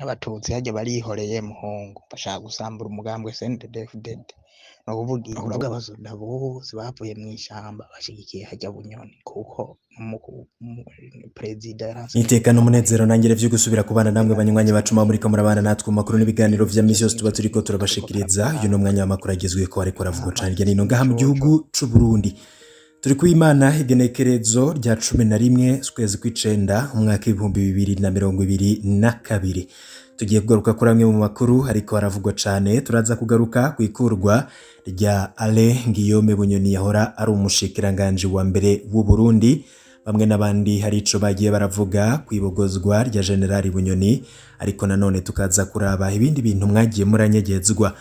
Abatutsi harya barihoreye muhungu, bashaka gusambura umugambwe CNDD-FDD. Ni ukuvuga abasoda bose bavuye mw'ishamba bashigikiye harya Bunyoni, kuko perezida yaranse. Iteka n'umunezero nangire vyo gusubira kubana namwe banywanyi bacu muba muriko murabana natwe mu makuru n'ibiganiro vya misi yose tuba turiko turabashikiriza. Uyu ni umwanya w'amakuru agezweko ariko aravugwa cane hirya no hino ngaha mu gihugu c'u Burundi. Turi kw'Imana, igenekerezo rya 11 ukwezi kw'icenda umwaka w'2022. Tugiye kugaruka kuri amwe mu makuru ariko aravugwa cane. Turaza kugaruka kw'ikurwa rya Alain Guillaume Bunyoni yahora ari umushikiranganji wa mbere w'u Burundi. Bamwe n'abandi hari ico bagiye baravuga kwibogozwa rya Generali Bunyoni, ariko nanone tukaza kuraba ibindi bintu mwagiye muranyegezwa.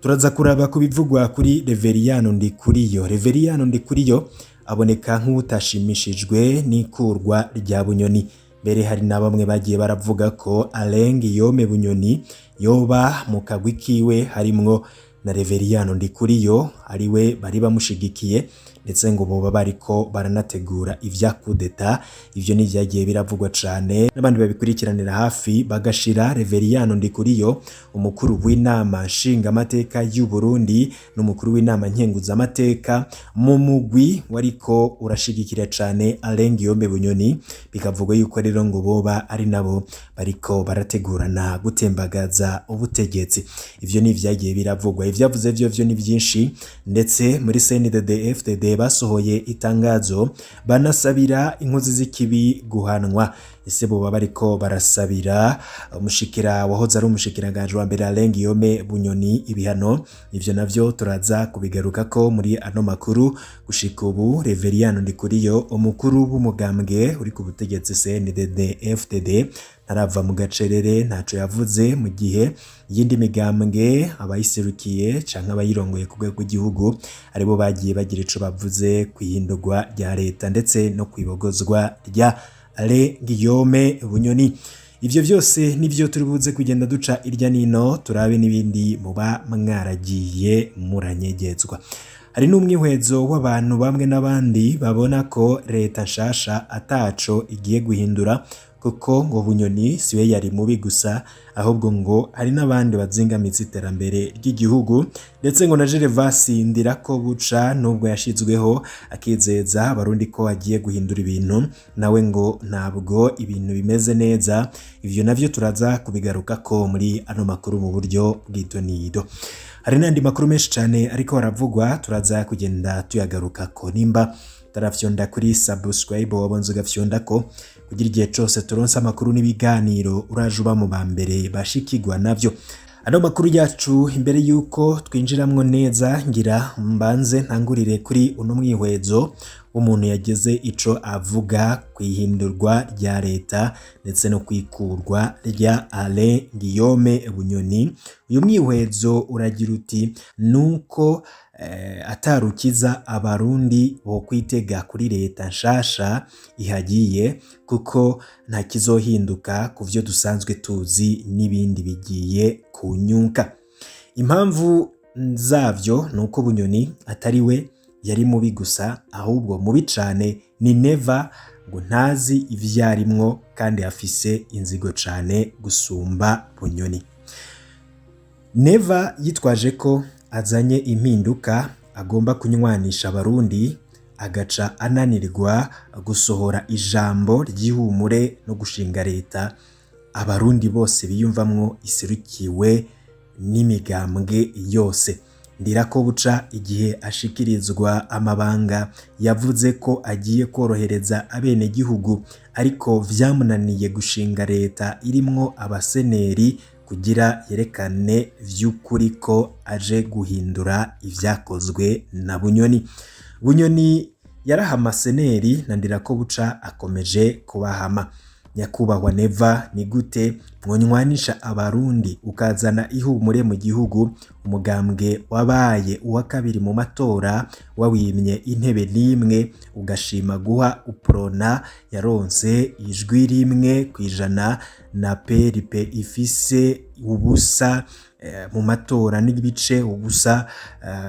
Turaza kuraba ku bivugwa kuri Reveriyano Ndikuriyo. Reveriyano Ndikuriyo aboneka nk'utashimishijwe n'ikurwa rya Bunyoni. Mbere hari na bamwe bagiye baravuga ko Alain Guillaume Bunyoni yoba mu kagwi kiwe harimwo na Reveriyano Ndikuriyo, ariwe bari bamushigikiye, ndetse ngo boba bariko baranategura ivya kudeta. Ivyo ni vyagiye biravugwa cane n'abandi babikurikiranira hafi, bagashira Reveriyano Ndikuriyo, umukuru w'inama nshingamateka y'u Burundi n'umukuru w'inama nkenguzamateka, mu mugwi wariko urashigikira cane Alain Guillaume Bunyoni. Bikavugwa yuko rero ngo boba ari nabo bariko barategurana gutembagaza ubutegetsi. Ivyo ni vyagiye biravugwa. Ivyavuze vyo vyo ni vyinshi. Ndetse muri CNDD FDD basohoye itangazo banasabira inkozi z'ikibi guhanwa. Ese boba bariko barasabira umushikira wahoze ari umushikiranganje wa mbere Alain Guillaume Bunyoni ibihano? Ivyo navyo turaza kubigarukako muri ano makuru. Gushika ubu Reveriyano Ndikuriyo, umukuru w'umugambwe uri ku butegetsi CNDD FDD, ntarava mu gacerere, ntaco yavuze, mu gihe iyindi migambwe abayiserukiye canke abayirongoye ku rwego rw'igihugu aribo bagiye bagira ico bavuze kw'ihindurwa rya leta ndetse no kwibogozwa rya Alain Guillaume Bunyoni. Ivyo vyose nivyo turi buze kugenda duca irya nino, turabe n'ibindi muba mwaragiye muranyegezwa. Hari n'umwihwezo w'abantu bamwe n'abandi babona ko leta nshasha ataco igiye guhindura, kuko ngo Bunyoni siwe yari mubi gusa, ahubwo ngo hari n'abandi bazingamitse iterambere ry'igihugu, ndetse ngo na Gervas Ndirakobuca, nubwo yashizweho akizeza abarundi ko agiye guhindura ibintu, nawe ngo ntabwo ibintu bimeze neza. Ivyo navyo turaza kubigarukako muri ano makuru mu buryo bw'idonido. Hari n'andi makuru menshi cane ariko aravugwa, turaza kugenda tuyagarukako. Nimba utarafyonda kuri subscribe, wabonze ugafyondako kugira igihe cose turonse amakuru n'ibiganiro uraje uba mu ba mbere bashikirwa navyo. Ano makuru yacu, imbere yuko twinjiramwo neza, ngira mbanze ntangurire kuri uno mwihwezo w'umuntu yagize ico avuga kw'ihindurwa rya leta ndetse no kwikurwa rya Alain Guillaume Bunyoni. Uyu mwihwezo uragira uti: nuko atarukiza abarundi bo kwitega kuri leta nshasha ihagiye, kuko nta kizohinduka ku vyo dusanzwe tuzi n'ibindi bigiye kunyuka. Impamvu zavyo nuko Bunyoni atari we yari mubi gusa, ahubwo mubi cane ni Neva, ngo ntazi ivyarimwo kandi afise inzigo cane gusumba Bunyoni. Neva yitwaje ko azanye impinduka, agomba kunywanisha abarundi, agaca ananirwa gusohora ijambo ry'ihumure no gushinga leta abarundi bose biyumvamwo, iserukiwe n'imigambwe yose. Ndirakobuca, igihe ashikirizwa amabanga, yavuze ko agiye korohereza abenegihugu, ariko vyamunaniye gushinga leta irimwo abaseneri kugira yerekane vy'ukuri ko aje guhindura ivyakozwe na Bunyoni. Bunyoni yarahama seneri, na Ndirakobuca akomeje kubahama. Nyakubahwa Neva, ni gute mwonywanisha abarundi ukazana ihumure mu gihugu, umugambwe wabaye uwa kabiri mu matora wawimye intebe n'imwe, ugashima guha Uprona yaronse ijwi 1% na PRP ifise ubusa mu matora n'ibice ubusa?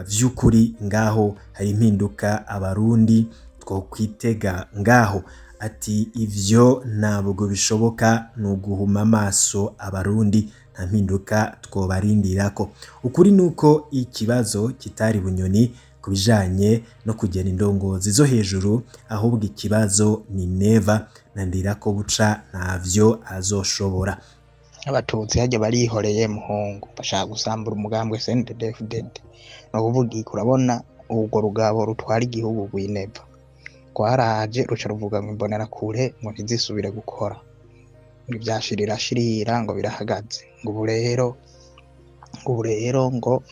Vy'ukuri ngaho hari impinduka abarundi twokwitega ngaho? Ati ivyo ntabwo bishoboka, ni uguhuma amaso Abarundi, nta mpinduka twobarindirako. Ukuri nuko ikibazo kitari Bunyoni ku bijanye no kugena indongozi zo hejuru, ahubwo ikibazo ni Neva na Ndirakobuca ntavyo azoshobora. Abatutsi harya barihoreye muhungu, bashaka gusambura umugambwe CNDD-FDD. Ni ukuvuga iki? Urabona urwo rugabo rutwara igihugu rw'Ineva rwaraje ruca ruvuga ngo imbonerakure ngo ntizisubire gukora, ngo ivyashirira shirira ngo birahagaze, ngo ubu rero ngo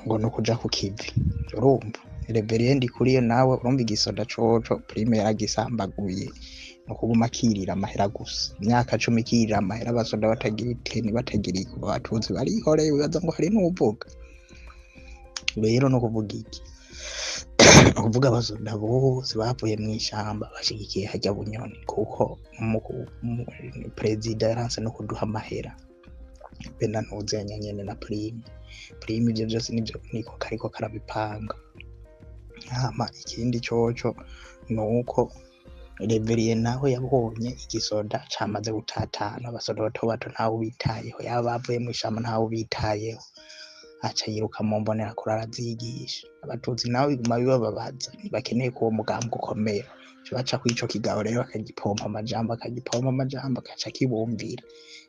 ngo nukuja ku kivi. Urumva Reverien Ndikuriyo nawe urumva igisoda coco prime yaragisambaguye, ni ukuguma akirira amahera gusa, imyaka 10 ikirira amahera, abasoda batagira iteni batagira ikuba, abatutsi barihoreye bibaza ngo hari n'uwuvuga. Rero no kuvuga iki? Ni ukuvuga abasoda bose bavuye mw'ishamba bashigikiye harya Bunyoni, kuko perezida yaranse no kuduha amahera be na ntuzenya nyene na prime ivyo vyose nivyo niko kariko karabipanga. Hama ikindi coco nuko Reverien nawe yabonye igisoda camaze gutatana, abasoda bato bato ntawe ubitayeho, yaba bavuye mw'ishamba ntawe ubitayeho, aca yiruka mu mbonerakure arazigisha. Abatutsi nabo biguma bibababaza, ntibakeneye ko uwo mugambi ukomera, baca kw'ico kigabo rero bakagipompa amajambo, akagipompa amajambo agaca kibumvira.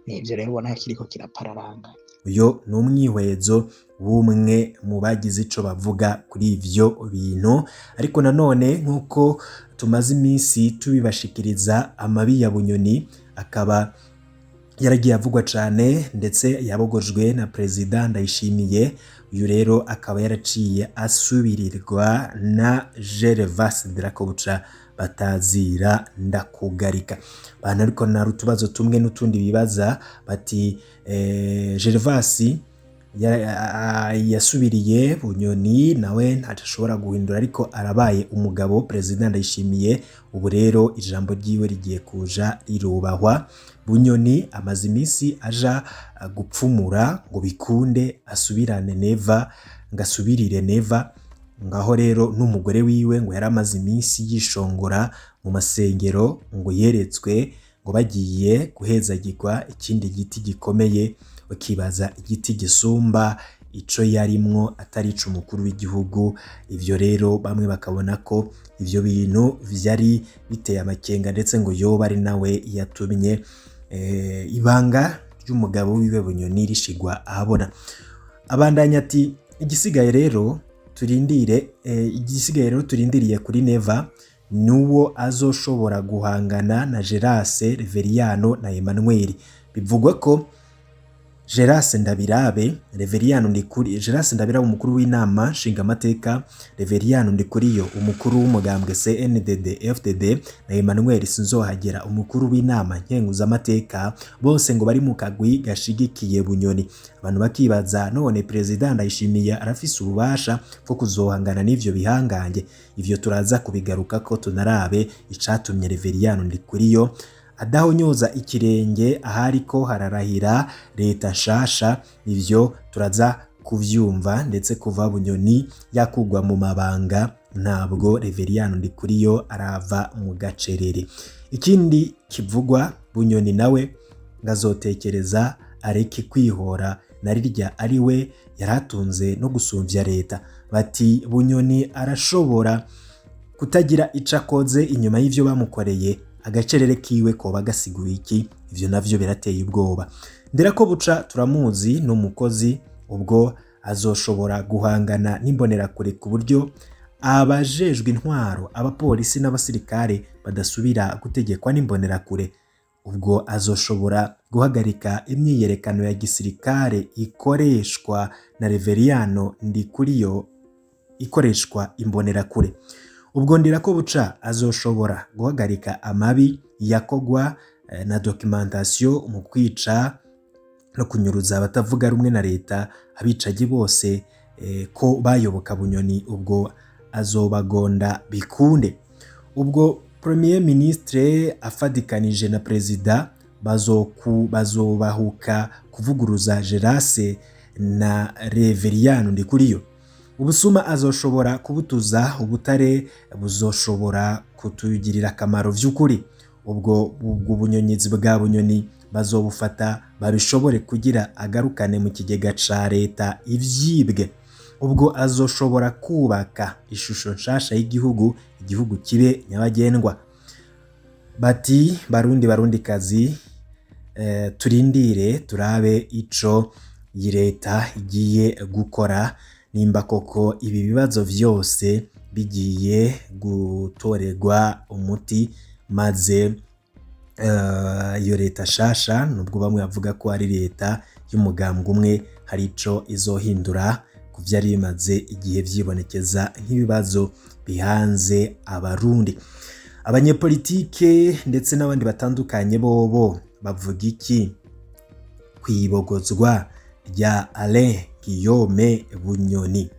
Nivyo rero ubona kiriko kirapararanganya. Uyo ni umwihwezo w'umwe mu bagize ico bavuga kuri ivyo bintu, ariko nanone nk'uko tumaze iminsi tubibashikiriza, amabi ya Bunyoni akaba yaragiye avugwa cane, ndetse yabogojwe na Perezida Ndayishimiye. Uyu rero akaba yaraciye asubirirwa na Gervas Ndirakobuca batazira ndakugarika. Bantu ariko nari utubazo tumwe n'utundi bibaza bati Gervas yasubiriye Bunyoni nawe ntashobora guhindura, ariko arabaye umugabo Perezida Ndayishimiye. Ubu rero ijambo ryiwe rigiye kuja rirubahwa. Bunyoni amaze iminsi aja gupfumura ngo bikunde asubirane Neva, ngasubirire Neva. Ngaho rero n'umugore wiwe ngo yaramaze iminsi yishongora mu masengero, ngo yeretswe ngo bagiye guhezagirwa ikindi giti gikomeye, ukibaza igiti gisumba ico yarimwo atari ico umukuru w'igihugu. Ivyo rero bamwe bakabona ko ivyo bintu vyari biteye amakenga, ndetse ngo yoba ari nawe yatumye ibanga ry'umugabo wiwe Bunyoni rishigwa ahabona. Abandanya ati igisigaye rero turindire, igisigaye rero turindiriye kuri Neva nuwo azoshobora guhangana na Gerase, Reveriyano na Emmanuel. Bivugwa ko Gerase Ndabirabe, Reveriyano Ndikuri, Gerase Ndabirabe umukuru w'inama nshingamateka, Reveriyano Ndikuriyo umukuru w'umugambwe CNDD FDD na Emmanuel Sinzohagera umukuru w'inama nkenguzamateka, bose ngo bari mu kagwi gashigikiye Bunyoni. Abantu bakibaza none Perezida Ndayishimiye arafise ububasha bwo kuzohangana n'ivyo bihangange? Ivyo turaza kubigaruka ko tunarabe icatumye Reveriyano Ndikuriyo adahonyoza ikirenge ahari ko hararahira leta nshasha. Ivyo turaza kuvyumva, ndetse kuva Bunyoni yakugwa mu mabanga ntabwo Reveriyano Ndikuriyo arava mu gacerere. Ikindi kivugwa, Bunyoni nawe ngazotekereza areke kwihora na rirya ari we yaratunze no gusumvya leta. Bati Bunyoni arashobora kutagira ico akoze inyuma y'ivyo bamukoreye, agacerere kiwe koba gasiguye iki? Ivyo navyo birateye ubwoba. Ndirakobuca turamuzi n'umukozi, ubwo azoshobora guhangana n'imbonerakure ku buryo abajejwe intwaro, abapolisi n'abasirikare badasubira gutegekwa n'imbonerakure. Ubwo azoshobora guhagarika imyiyerekano ya gisirikare ikoreshwa na Reveriyano Ndikuriyo ikoreshwa imbonerakure. Ubwo Ndirakobuca azoshobora guhagarika amabi yakogwa na documentation mu kwica no kunyuruza abatavuga rumwe na leta, abicaji bose ko bayoboka Bunyoni, ubwo azobagonda bikunde. Ubwo Premier Ministre afadikanije na Perezida bazobahuka kuvuguruza Gerase na Reveriyano Ndikuriyo. Ubusuma azoshobora kubutuza, ubutare buzoshobora kutugirira akamaro vy'ukuri. Ubwo bunyonyizi bwa Bunyoni bazobufata babishobore kugira agarukane mu kigega ca leta ivyibwe. Ubwo azoshobora kubaka ishusho nshasha y'igihugu, igihugu kibe nyabagendwa. Bati Barundi, Barundikazi, turindire turabe ico iyi leta igiye gukora, nimba koko ibi bibazo vyose bigiye gutorerwa umuti, maze iyo leta shasha, nubwo bamwe bavuga ko ari leta y'umugambwe umwe, hari ico izohindura ku vyari bimaze igihe vyibonekeza nk'ibibazo bihanze Abarundi. Abanyepolitike ndetse n'abandi batandukanye bobo bavuga iki kwibogozwa rya Alain Guillaume Bunyoni?